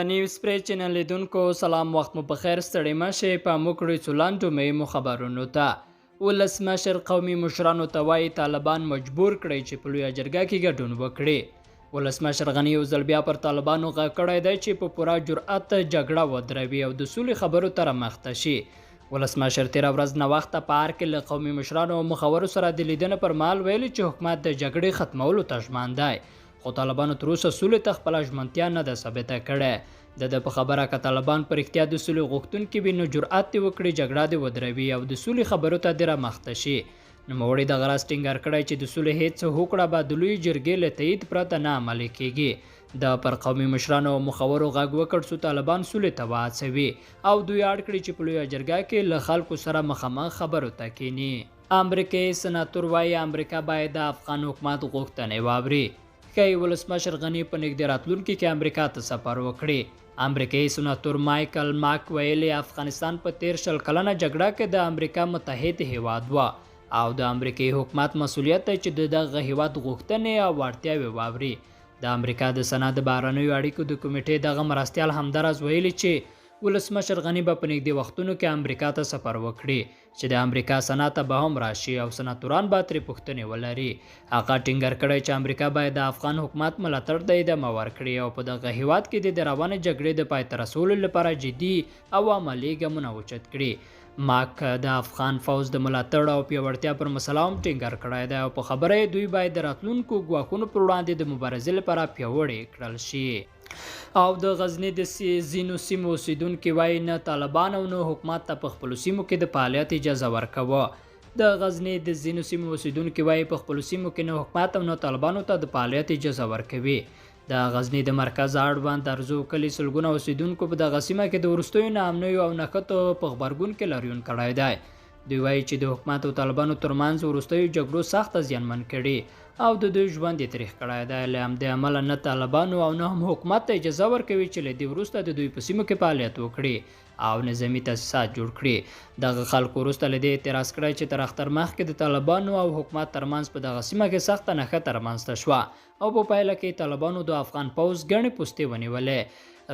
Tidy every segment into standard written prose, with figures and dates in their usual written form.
نیوز پرې چینل لیدونکو سلام، وخت مو په خیر. ستړي مه شئ، پام وکړئ څو لنډو مهمو خبرونو ته. ولسمشر قومي مشرانو ته وایي طالبان مجبور کړئ چې په لویه جرګه کې ګډون وکړي. ولسمشر غني یو ځل بیا پر طالبانو غږ کړی دی چې په پوره جرأت جګړه ودروي او د سولې خبرو ته رامخته شي. ولسمشر تېره ورځ ناوخته په ارګ کې له قومي مشرانو او مخورو سره د لیدنې پر مهال ویلي چې حکومت د جګړې ختمولو ته ژمن دی، خو طالبانو تر اوسه سولې ته خپله ژمنتیا نه ده ثابته کړې. د ده په خبره که طالبان په رښتیا د سولې غوښتونکي وي نو جرأت دې وکړي، جګړه دې ودروي او د سولې خبرو ته دې رامخته شي. نوموړي دغه راز ټینګار کړی چې د سولې هېڅ هوکړه به د لویې جرګې له تایید پرته نه عملي کېږي. ده پر قومي مشرانو او مخورو غږ وکړ څو طالبان سولې ته وهڅوي او دوی اړ کړي چې په لویه جرګه کې له خلکو سره مخامخ خبرو ته کېني. امریکایي سناتور وایي امریکا باید د افغان حکومت غوښتنې واوري. ښایي ولسمشر غني په نږدې راتلونکي کې امریکا ته سفر وکړي. امریکایي سناتور مایکل ماک ویلي افغانستان په تېر 20 کلنه جګړه کې د امریکا متحد هېواد و او د امریکایي حکومت مسولیت دی چې د دغه هېواد غوښتنې او اړتیاوې واوري. د امریکا د سنا د بهرنیو اړیکو د کمیټې دغه مرستیال همداراز ویلي چې ولسمشر غني به په نږدې وختونو کې امریکا ته سفر وکړي چې د امریکا سنا ته به هم راشي او سناتوران به ترې پوښتنې ولري. هغه ټینګار کړی چې امریکا باید د افغان حکومت ملاتړ ته ادامه ورکړي او په دغه هیواد کې دې د روانې جګړې د پای ته رسولو لپاره جدي او عملي ګامونه اوچت کړي. ماک د افغان فوځ د ملاتړ او پیاوړتیا پر مسله هم ټینګار کړی دی او په خبره یې دوی باید د راتلونکو ګواښونو پر وړاندې د مبارزې لپاره پیاوړي کړل شي. او د غزني د ځینو سیمو اوسېدونکي وايي، نه طالبان او نه حکومت ته په خپلو سیمو کې د فعالیت اجازه ورکوو. د غزني د ځینو سیمو اوسېدونکي وايي، په خپلو سیمو کې نه حکومت او نه طالبانو ته د فعالیت اجازه ورکوي. د غزني د مرکز اړوند ارزو کلي سلګونه اوسېدونکو په دغه سیمه کې د وروستیو ناامنیو او نښتو په غبرګون کې لاریون کړی دی. دوی وايي چې د حکومت او طالبانو ترمنځ وروستیو جګړو سخت زیانمن کړي او د دوی ژوند یې تریخ کړی دی. له همدې امله نه طالبانو او نه هم حکومت ته اجازه ورکوي چې له دې وروسته د دوی په سیمو کې فعالیت وکړي او نظامي تاسیسات جوړ کړي. دغه خلکو وروسته له دې اعتراض کړی چې تر اختر مخکې د طالبانو او حکومت ترمنځ په دغه سیمه کې سخته نښته رامنځته شوه او په پایله کې طالبانو د افغان پوځ ګڼې پوستې ونیولې.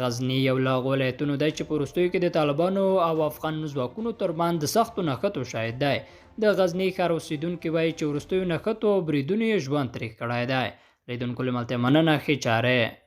غزني یو له هغو ولایتونو دی چې په وروستیو کې د طالبانو او افغان ځواکونو ترمنځ د سختو نښتو شاهد دی. د غزني ښار اوسېدونکي وایي چې وروستیو نښتو او بریدونو یې ژوند تریخ کړی دی. لیدونکو له ملتیا مننه، ښې چارې.